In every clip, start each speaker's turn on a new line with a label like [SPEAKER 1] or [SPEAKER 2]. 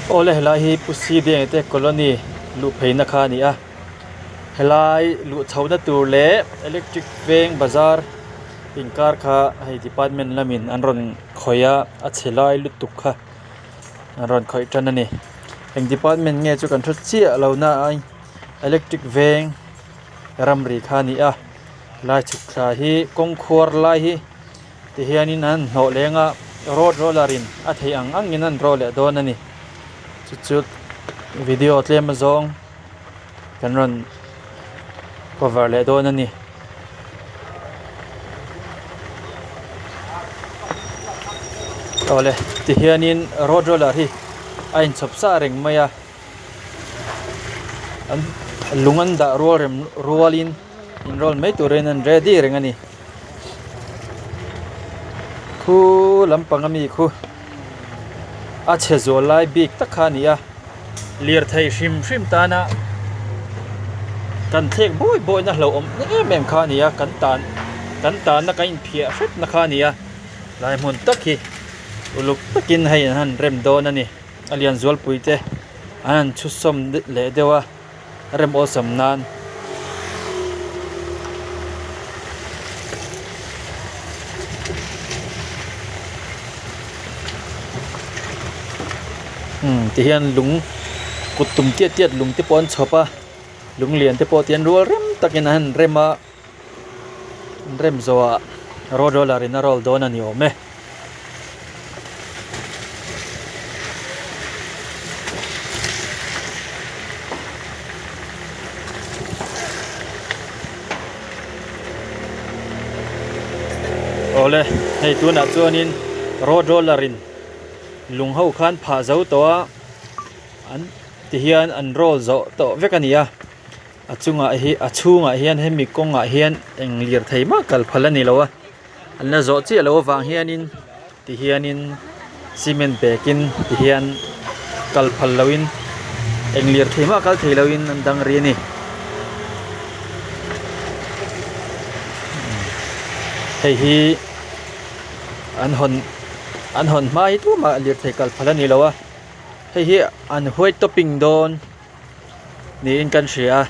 [SPEAKER 1] Awle helai hi Pu Sidenga te colony luh pheina kha a ni a helai luh chhohna tur leh electric veng bazar inkar kha hei department lamin an rawn khawih a a chhe lai lutuk kha an rawn khawih tan a ni eng department nge chu kan hre chiah lo na a electric veng ramri kha a ni a helai chhuk thla hi kawng khuar lai hi. Tihianin an hnawh leng a, road roller in a theih ang angin an rawh leh dawn a ni. Chu chu video tlem azawng kan rawn cover leh dawn a ni. Awle tihianin road roller hi a inchhawp sa reng mai a, an lung an dah rual rem rualin in roll mai turin an ready reng a ni. Khu lampang ami khu a chhe zual lai bik tak kha a ni a lirthei hrim hrim tana kan thlek bawi bawi na hlauhawm em em kha a ni a kan tan kan tanna kan inphiah hrep na kha a ni a lai hmun tak hi uluk takin hei an han rem dawn a ni a lian zualpui te an han chhusawm leh deuh a. Rem awlsam nan umm ti hian lung kut tum tiat tiat lung te pawh an chhawp a lung lian te pawh tian rual rem takin an han rem a an rem zawhah road roller in a roll dawn a ni awm e. Awle hei tunah chuanin road roller in lung ho khan phah zo tawh a an tihian an roll zawh tawh vek a ni a. A chungah hi a chhungah hian hemi kawngah hian eng lirthei mah kal phal a ni lo a an la zawh chiah loh avang hianin ti hianin cement bag in ti hian kal phal loin eng lirthei mah kal thei loin an dang rih a ni hei hi an hawn an hawn hma hi tumah lirthei kal phal a ni lo a hei hi an white topping dawn. Niin kan hria a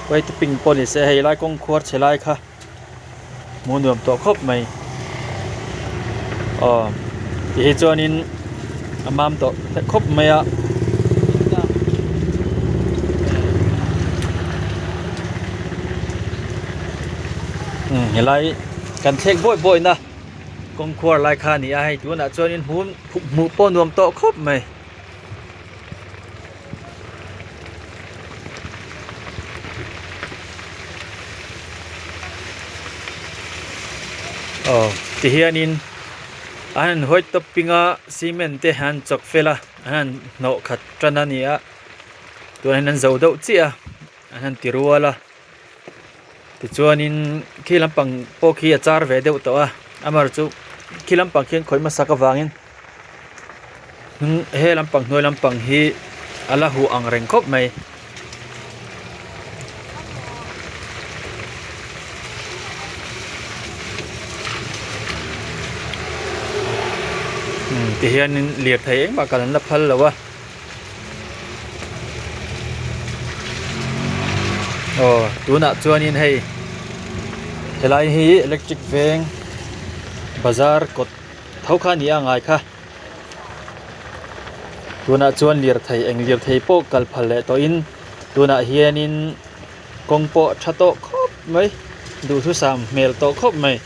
[SPEAKER 1] white pink pawh ni se hei lai kawng khuar chhe lai kha hmuh nuam tawh khawp mai aw ti hi chuanin a mam tawh khawp mai a umm helai kan thlek bawi bawi na kawng khuar lai kha a ni a hei tunah chuanin hmuh pawh nuam tawh khawp mai. Aw tihianin an han hawi tawp ping a cement te an chawk fel a an han hnawh khat tan a ni a tunah hian an zo deuh chiah a an han ti rual a tichuanin khi lampang pawh khi a char ve deuh tawh a amaherawhchu khi lampang khian khawih hmasak avangin. He lampang hnuai lampang hi a la huh ang reng khawp mai. Umm tihianin lirthei engmah kal an la phal lo a. Aw tunah chuanin hei helai hi electric veng bazar kawt. Tho kha ni a ngai kha. Tunah chuan lirthei eng lirthei pawh kal phal leh tawhin tunah hianin kawng pawh tha tawh khawp mai duhthusam hmel tawh khawp mai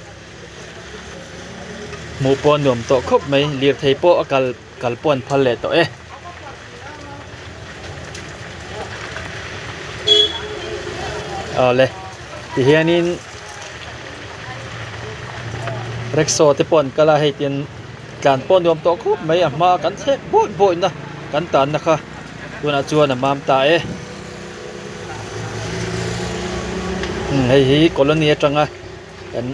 [SPEAKER 1] hmuh pawh a nuam tawh khawp mai lirthei pawh a kal kal pawh an phal leh tawh e. Awle tihianin rickshaw te pawh an kal a hei tin tlan pawh a nuam tawh khawp mai a hma kan thlek bawih bawih na kan tan na kha tunah chuan a mam ta e hei hi colony atanga kan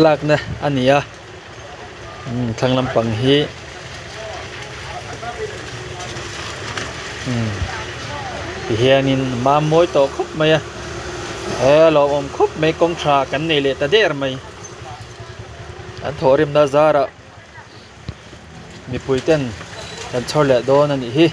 [SPEAKER 1] lakna a ni a. Umm thlang lampang hi umm ti hianin mam mawi tawh khawp mai a he a lawmawm khawp mai kawng tha kan nei leh ta der mai an thawhrimna zarah mipui ten. Kan chhawr leh dawn a nih hi.